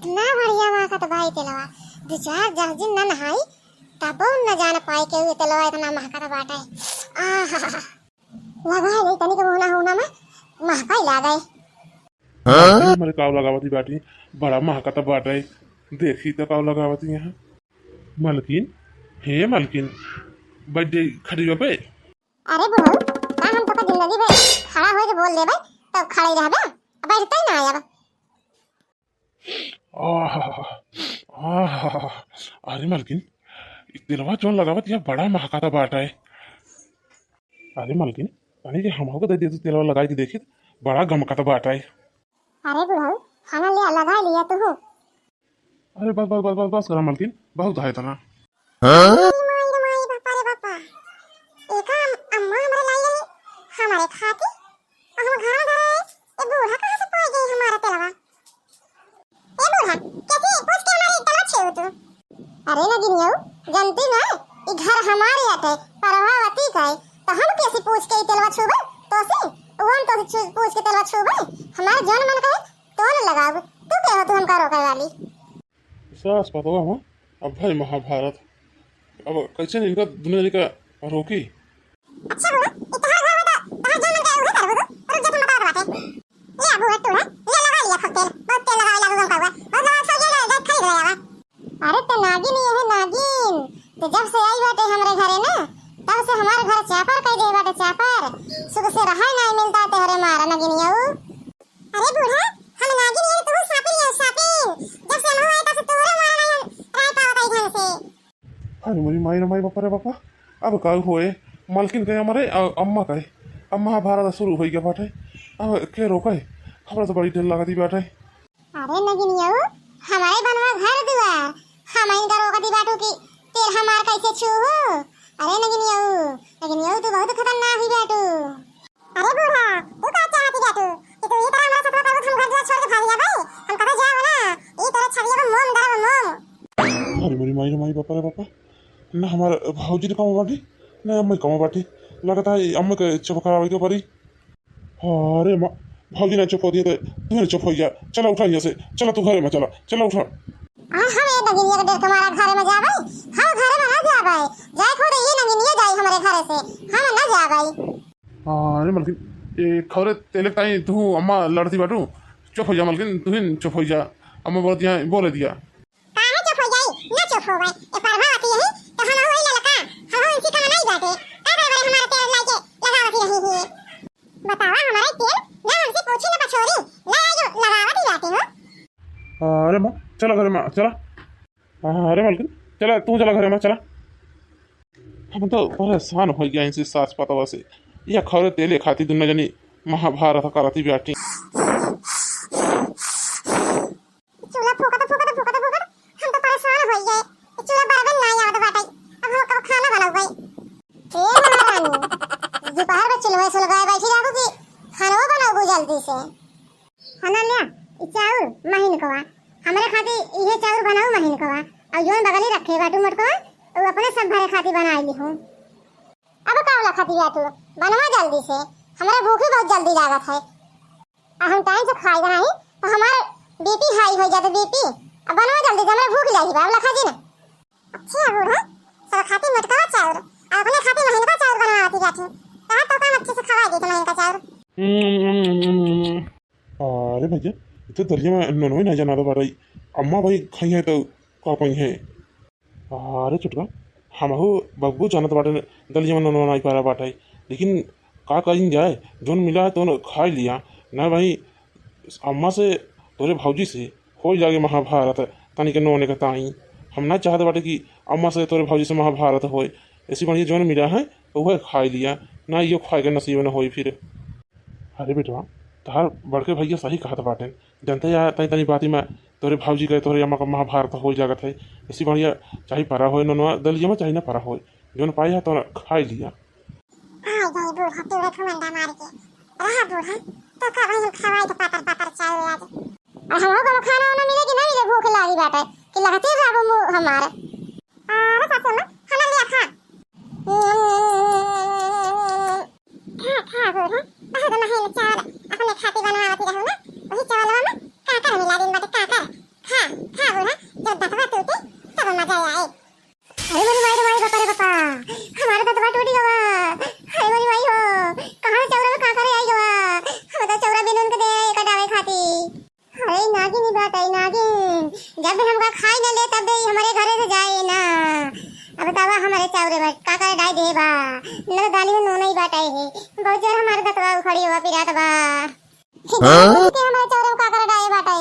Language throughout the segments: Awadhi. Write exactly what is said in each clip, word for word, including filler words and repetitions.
ना बढ़िया महकत बा ई तेलवा। दू चार दस दिन ना नहाई, तबो न जान पाई के ई तेलवा इतना महकत बाटे। आहा, लगा ले तनिक मुहना हुना में महकाई लागे। हाँ? हमरे काव लगावती बाटी, बड़ा महकत बाटे। देखी तो काव लगावती यहाँ। मलकिन, हे मलकिन, बैठ जाई खटिया पे। अरे बुढ़ऊ, का हम तोका जिंदगी भर खड़ा होके बोल देबे, तब खड़ा ही रहबे, अब बैठते ही ना आयब। आह, आह, अरे मलकिन, ई तेलवा जौन लगावत या बड़ा महकाता बाटा है। अरे मलकिन, तनी के हमहू के दे दे तू तेलवा लगाई के देखी, बड़ा गमकाता बाटा है। अरे बुढ़ऊ, खाना ले लगा लिया तू। अरे बस, बस, बस, बस, बस करा मलकिन, बहुत है इतना। माई रे माई, बापा रे बापा। एका अम-, अम्मा हमरे लाई है, हमारे खाती। और हम घर में धरे, ये बूढ़ा कहाँ से पाई गई हमारा तेलवा? ए बूढ़ा, कैसे पूछ के हमारे तेलवा छेव तू? अरे नगिनियऊ, जानती ना, ई घर हमारे आटे, प्रभावती का है, तो हम कैसे पूछ के ई तेलवा छूबे? तो से, वो हम तो से छू-, पूछ के तेलवा छूबे? हमारे जौन मन करे, तो न लगाओ, तू क्या हो तू हमका रोके वाली? सास पतवा हो, अब भाई महाभारत। अब कैसे इनका दुनिया का रोकी? अच्छा बुआ, ई तोहार घर में तो तोहार जौन मन करे उहे करबू तू। रुक जा, तुम बतावत बाटे। ले आ बुआ, तू है, ले लगा लिया खूब तेल, बहुत तेल लगावे लागू गम का हुआ, बहुत लगा सब ये गए, गए खरीद ले आवा। अरे तो नागिन, ये है नागिन, तो जब से आई बाटे हमरे घरे ना, तब से हमारे घर चापर कई दे बाटे, चापर। सुख से रहा नहीं मिलता तेरे मारा नगिनियऊ। अरे बूढ़ा, हम नागिन ये तू सापिन ये सापिन। जब से हम आए तब से तोहरे मारा नहीं हम रह पावत आई ढंग से। अरे मोरी माई रे माई, बापा रे बापा, अब का होए? मलकिन के हमारे अ-, अम्मा का है। अब महाभारत शुरू हो गया बाटे। अब के रोके? हमरा तो बड़ी डर लगती बाटे। अरे नगिनियऊ, हमारे बनवा घर दुआर, हम इनका रोकती बाटू कि तेल हमार कैसे छू हो? अरे नगिनियऊ, नगिनियऊ तू बहुत खतरनाक ही बाटू। अरे बूढ़ा, तू का चाहती बाटू कि तू ई तरह हमारे साथ करबू, हम घर दुआर छोड़ के भाग जाबे? हम कबे जाब ना, ई तोरे छविया को मोम डरब मोम। अरे मोरी माई रे माई, बापा रे बापा, ना हमार भौजी रे कमा बाटी, ना अम्मा कमा बाटी, लगता है अम्मा के चुप करावे के पड़ी। अरे माँ, भौजी ना चुप हो दिए तो तू ना चुप हो जा। चला उठा यहाँ से, चला तू घरे में चला, चला उठा। आ, हम ये नगिनिया के डर के मारा घरे में जाबे, हम घरे में ना जाबे, जाए खुद ये नगिनिया जाई हमारे घरे से, हम ना जाबे। अरे मलकिन, ए खौरे तेले ताई तू अम्मा लड़ती बाटू, चुप हो जा मलकिन, तू ही चुप हो जा, अम्मा बोलत यहाँ बोले दिया। काहे चुप हो जाई? ना चुप हो गए। ए परभावती यही तो हम वही ललका, हम इनसी कम नहीं बाटे। का बार बार हमारे तेल लाई के लगावती रही है? बतावा हमारे तेल ना हमसे पूछी ना पछोरी, ला जो लगावती बाटे हो। अरे माँ, चला घरे में, चला। अरे मलकिन, चला, तू चला घरे में, चला। हम तो परेशान हो गया इनसे सास पतवा से। या खौरे तेले खाती दुनिया जनी महाभारत करती बाटी। चूल्हा फूकत, फूकत, फूकत, फूकत हम तो परेशान हो गए। ई चूल्हा बरबे ना आवत बाटे। अब हम कब खाना बनौबे? ए महारानी, दोपहर में चूल्हा सुलगाए बैठी रहबू कि खानवा बनौबू जल्दी से? हना लिया, ई चाउर महीन कवा। हमरे खातिर इहे चाउर बनाऊ महीन कवा। और जौन बगली रखे बाटू मोटकवा, उ अपने सब भरे खातिर बनाई लिहू। अब का वाला खातिर बाटू? बनवा जल्दी से, हमरे भूख भी बहुत जल्दी लागत है। आ हम टाइम से खाई नाही तो हमार बीपी हाई हो जाता, बीपी। अब बनवा जल्दी से, हमरा भूख लागी बा, अब लखा जी ना। अच्छा बूढ़ा, सब खाती मोटका चाउर, आ अपने खाती महीन का चाउर बनवाती जाती। कहा तो काम अच्छे से खवा दी महीन का चाउर। अरे भैया, इतने दलिया में नोनवे नहीं जाना तो बारई। अम्मा भाई खाई है तो का पाई है? अरे छोटका, हमहू बब्बू जानत बाटे, दलिया में नून नाई पारा बाटे, लेकिन का कइल जाए, जौन मिला है तौन खाई लिया। ना भाई, अम्मा से तोरे भौजी से होई लागे महाभारत, तनी के नून के ताई। हम ना चाहत बाटे कि अम्मा से तोरे भौजी से महाभारत होए। ऐसी बढ़िया जौन मिला है, उहे खाई लिया, ना यो खाए के नसीब न होई फिर। अरे बेटवा, तहार बड़के भैया सही कहत बाटेन। जनते या तनी तनी बाती में तोरे भौजी के, तोरे अम्मा का महाभारत हो जागत है। ऐसी बढ़िया चाहे परा होए नोनवा दलिया में, चाहे ना परा होए, जौन पाए है तो खाई लिया। आ गई बूढ़ा तेरे घमंडा मार के। रहा बूढ़ा, तो का भाई हम खवाई तो पातर पातर चाउर आज। और हमहू को खाना वाना मिले कि ना मिले, भूख लागी बाटे कि लगते रहबो मुंह हमार। अरे सासू माँ, खाना लिया खा। खा, खा, बूढ़ा। बहुत महल चावल अपने खाती बनवावती रहू ना, वही चावलवा में काकर मिला दिन बाटे, काकर। खा, तई नागिन, जब हमका खाई न ले, तब ई हमरे घरे से जाए ना। अब बतावा, हमरे चाउरे में का करे डाई दे बा, न तो दाली में नून ही बाटे है। बहुत जोर हमारे दतवा उखड़ी हुआ पिरात बा। हाँ? के हमरे चाउरे में का करे डाई बाटे,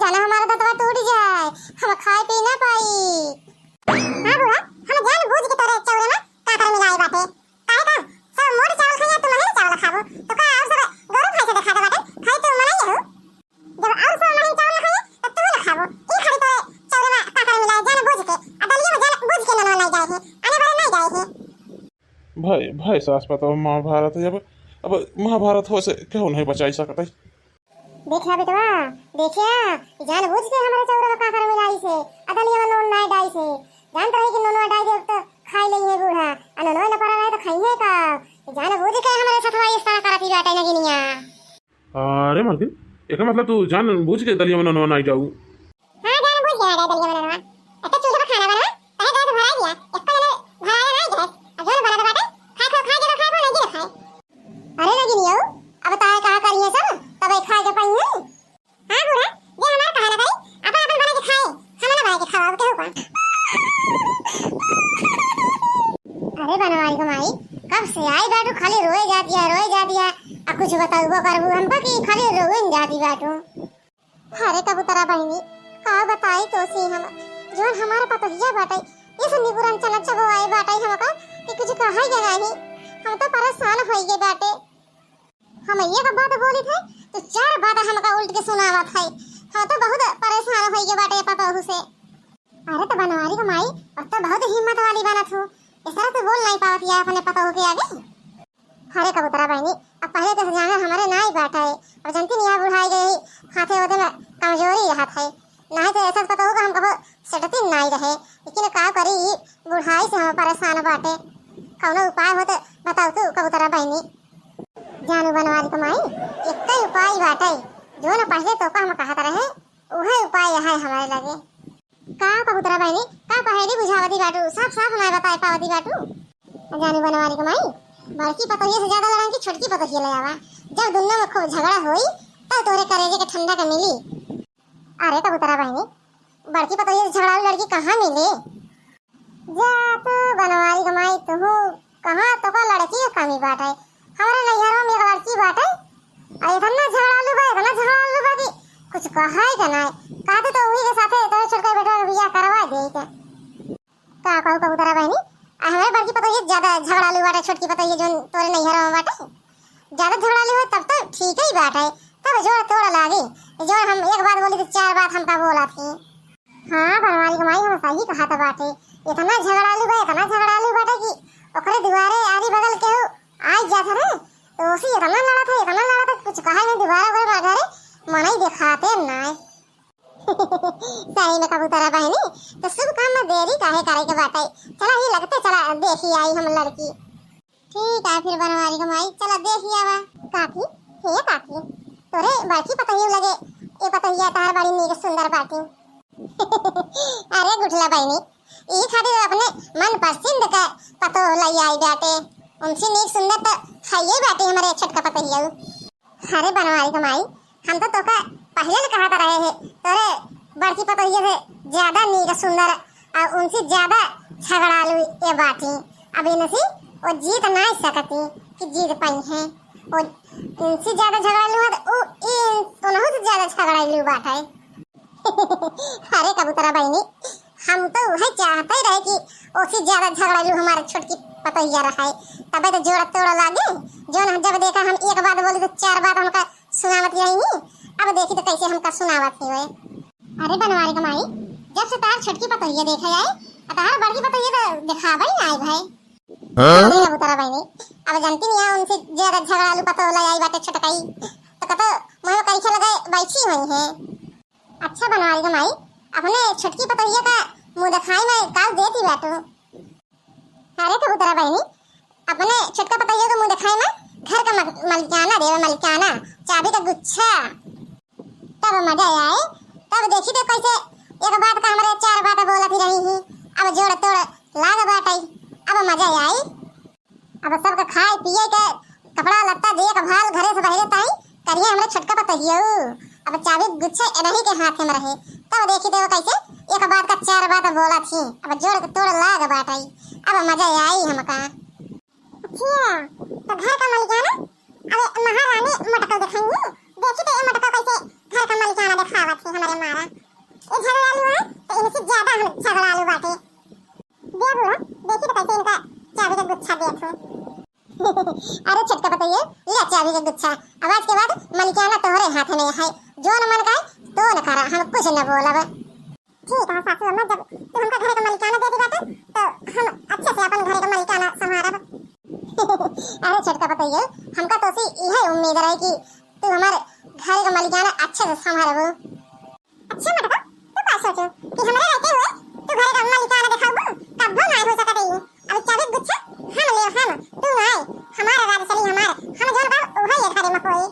जाना हमारा दतवा टूट जाए, हम खाए पी ना पाई। हाँ बुआ, हम जान बूझ के तोरे चाउरे में का करे मिलाई बाटे। काहे का? सब मोट चावल खाइया, तू महीन चावल खाबो। तो का और सब गौरव भाई से देखा दे बाटे? खाई तो मनाई हो। जब और सब महीन चावल ना खाइए, तब तू ना खाबो। ई खाली तोरे चावल में का करे मिलाए, जान बूझ के। आ दलिया में जान बूझ के नमन नहीं जाए है। आने वाले नहीं जाए है। भाई, भाई सास पतोह महाभारत है। अब, अब महाभारत हो से केहू नहीं बचाई सकत है। देखा बेटवा, देखा, जान बूझ के हमरे चाउर में काकर मिलाई से, आ दलिया में नून नाई डाई से। जानत रही कि नून डाई देब तो खाई लेई है बूढ़ा, आ नून न पड़ा रहे तो खाई है का? जान बूझ के हमरे सथवा इस तरह करती बाटे नगिनिया। अरे मलकिन, एकर मतलब तू जान बूझ के दलिया में नून नाई डाऊ? हाँ, जान बूझ के नाई डाई दलिया में नून। एक तो चूल्हे पर खाना बना, तहे गैस भराई दिया, एक तो जने भराया नाई गैस, अब जौन बनत बाटे, खाए खो, खाए के तो खाए, खो नहीं के खाए। अरे नगिनिया, अब ताए कहा करिए सब, तब एक खाए के पाई है। हाँ बूढ़ा, जे हमार कहा ना करी, अपन अपन बना के खाए, हम ना बना के खावा, केहू का। अरे बनवारी क माई, कब से आई बाटू, खाली रोए जाती है, रोए जाती है, आ कुछ बताउबो करबू हमका कि खाली रोए जाती बाटू। अरे कबूतरा बहिनी, का बताई तोसी हम, जौन हमार पतोहिया बाटे, इस निगुरन चना चबवाए बाटे हमका कि कुछ कहै के नाही, हम तो परेशान होई गए बाटे। हम एक बात बोलित है, तो चार बात हमका उल्ट के सुनावत है। हम तो बहुत परेशान होई गए बाटे पतोहू से। अरे तो बनवारी क माई, अब तो बहुत हिम्मत वाली बनत हो, इस तरह तो बोल नहीं पावत या अपने पतोहू के आगे। अरे कबूतरा बहिनी, अब पहले के जमाना हमरे नाई बाटे, अब जनती नहीं बुढ़ाई गई, हाथे ओदे में कमजोरी रहत है, नहीं तो ऐसा पतोहू का हम कबो सेटती नाई रहे, लेकिन का करी, ई बुढ़ाई से हम परेशान बाटे, कौनो उपाय हो तो बताओ तू कबूतरा बहिनी। जानू बनवारी क माई, एक ही उपाय बाटे, जौन पहले तोका हम कहत रहे, उहे उपाय है हमरे लगे। का कबूतरा बहिनी, का पहेली बुझावती बाटू? साफ साफ नाय बताए पावती बाटू। जानी बनवारी क माई, बड़की पतोहिया से ज्यादा लड़न की छोटकी पतोहिया ले आवा। जब दुन्नो में खूब झगड़ा होई, तब तोरे करेजे के ठंडा का मिली। अरे कबूतरा बहिनी, बड़की पतोहिया से झगड़ालू लड़की कहाँ मिले? जा तू बनवारी क माई, तुहू कहाँ तोका लड़की के कमी बाटे? हमरे नैहरवा में एक लड़की बाटे, आ इतना झगड़ालू बा, इतना झगड़ालू बा कि कुछ कहै के नाय। कहते तो उही के साथे तोरे छोटका बेटवा के बियाह करवा देइत। का कहू कबूतरा बहिनी, आ हमरे बड़की पतोहिया ज्यादा झगड़ालू बाटे, छोटकी पतोहिया जौन तोरे नैहरवा में बाटे, ज्यादा झगड़ालू हो तब तो ठीक ही बाटे, तब जोड़ तोड़ लागे। जोड़ हम एक बात बोली तो चार बात हमका बोला थी। हाँ, बनवारी क माई, हम सही कहत बाटे। इतना झगड़ालू बा, इतना झगड़ालू बाटे कि ओकरे दुआरे आरी बगल केहू आई जात रहे, तो ओसी इतना लड़त है, इतना लड़त है, कुछ कहा नहीं, दुबारा ओकरे घरे मनई देखाते नाय। सही में कबूतरा बहिनी, तो शुभ काम में देरी काहे करे के बाटे? चला ही लगते, चला देखी आई हम लड़की। ठीक है फिर बनवारी क माई, चला देखी आवा। काकी, हे काकी, तोरे बड़की पतोहिया लगे, ए पतोहिया तहार बड़ी नीक सुंदर बाटी। अरे गुठला बहिनी, ई खातिर अपने मन पसंद का पतोह लई आई बाटे। उनसे नीक सुंदर त हइये बाटे हमरे छोटका पतोहिया। अरे बनवारी क माई, हम तो तोका पहिले न कहत रहे हैं, तोरे बड़की पतोहिया से ज्यादा नीक सुंदर और उनसे ज्यादा झगड़ालू ये बाटी। अब इनसे वो जीत नाय सकती कि जीत पाई हैं। वो इनसे ज्यादा झगड़ालू है तो उ इन, उनहू से ज्यादा झगड़ालू बाटे। अरे कबूतरा बहिनी, हम तो उहे चाहते रहे कि ओसी ज्यादा झगड़ालू हमारे छोटकी पतोहिया रहे, तबे तो जोड़ा तोड़ा लागे। जौन हम जब देखा हम एक बात बोली तो चार बात हमका सुनावत रही, अब देखी तो कैसे हमका सुनावत ही होए। अरे बनवारी क माई, जब से तार छोटकी पतोहिया देखे आए, आ तार बड़की पतोहिया तो देखावे ही ना आई भाई। हाँ? अरे कबूतरा बहिनी, अब जानती नहीं है उनसे ज्यादा झगड़ालू पतोह ले आई बाटे छोटकाई, तो कतो मुँह में करीछा लगाए बैठी हुई है। अच्छा बनवारी क माई, अपने छोटकी पतोहिया का मुँह दिखाई में काल देती बाटू। अरे कबूतरा बहिनी, अपने छोटका पतोहिया का मुँह दिखाई में घर का मल-, मलिकाना देवे, मलिकाना, चाबी का गुच्छा। तब मजा आए, तब देखी तो कैसे एक बात का हमरे चार बात बोलत ही रही ही। अब जोड़ तोड़ लाग बाटे, अब मजा आई। अब सबके खाए पिए के कपड़ा लत्ता देखभाल घरे से बहरे ताई करिए हमरे छोटका पतोहियो। अब चाबी गुच्छा एनही के हाथे में रहे, तब देखी देव कैसे एक बात का चार बात बोलत ही। अब जोड़ के तोड़ लाग बाटइ, अब मजा आई हमका। अच्छा, तो घर का मलिकाना, अबे महारानी मटको देखाएंगी। देखी तो ये मटको कैसे घर का मलिकाना देखावत है हमारे मारा। ये झगड़ालू है, तो इनसे ज्यादा हम झगड़ालू बाटे। दे बुआ, देखी तो कैसे इनका चाबी का गुच्छा देत हूँ। अरे छोटका पतोहियो, ले चाबी का गुच्छा। अब आज के बाद मलिकाना तोहरे हाथ में है, जोन मन का तोन करा, हम कुछ न बोलब। ठीक है सासू अम्मा, जब तू हमका घरे का मलिकाना दे दी बाटे, तो हम अच्छे से अपन घरे का मलिकाना संभारब। अरे छोटका पतोहियो, हमका तोसे इहे उम्मीद रहे कि तू हमारे घरे का मलिकाना अच्छे से संभारबू। अच्छा मटको, तू का सोचू कि हमरे रहते हुए तू घरे का मलिकाना देखाबू? कब्बो नाय हो सकत है ये। अब चाबी गुच्छा हम ले, हम, तू नाय। हमारा राज चली हमार, हम जोन कहब उहे ये घरे में होई।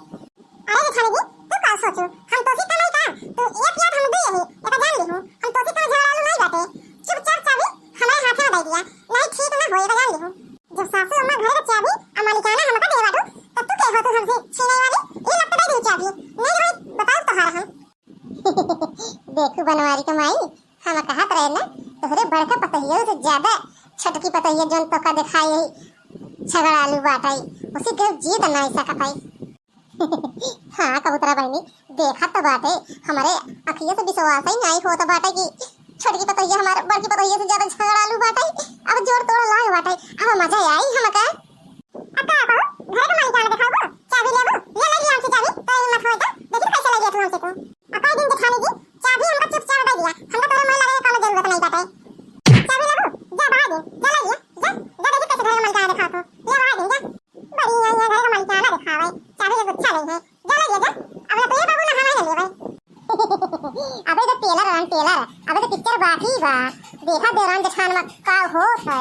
अरे जेठानी जी, तू का सोचू? हम तोसी कमाई का? तू एक याद हम दुई ही, एका जान लिहू। हम तोसी कम झगड़ालू नाई बाटे। चुपचाप चाबी हमरे हाथे में दे दिया, नाई ठीक ना होई, एका जान लिहू। जब सासू अम्मा घरे का चाबी आ मलिकाना हमका दे बाटू, तब तू के हो तू हमसे छीने वाली? ये लपट दे दी चाबी, नहीं होई, बताओ तोहार हम। देखू बनवारी के माई, हम कहत रहे ना, तोहरे बड़का पतोहियो से ज्यादा छोटकी पतोहिया जोन तोका देखाई है, झगड़ालू बाटई, उसे केहू जीत नाई सकत है। हाँ कबूतरा बहिनी, देखत तो बाटे, हमरे अखिया से विश्वास ही नाई होत बाटे कि छोटकी पतोहिया हमार बड़की पतोहिया से ज्यादा झगड़ालू बाटई। अब जोड़ तोड़ लाग बाटई, अब मजा आई हमका। अक्का बहू, घरे के मलिकाना देखाबू? चाबी लेबू? ले ले लिया हमसे चाबी, तो हिम्मत होए तो, देखी कैसे ले लिया तू हमसे तू। अक्का दिन जेठानी जी, चाबी हमका चुपचाप दे दिया, हमका तोरे मुँह लगे के कौनो जरूरत नहीं बाटे। चाबी लेबू? जा बाहर दिन, जा ले लिया, जा, जा देखी कैसे घरे के मलिकाना देखा तू, ले बाहर दिन जा। बड़ी आई है घरे के मलिकाना देखावे, चाबी के गुच्छा नहीं है, जा ले लिया जा, अब ना तो ये बाबू ना हमें ना लेवे। अबे तो टेलर रहन टेलर, अबे तो पिक्चर बाकी बा, देखा देवरान जेठान में का होत है।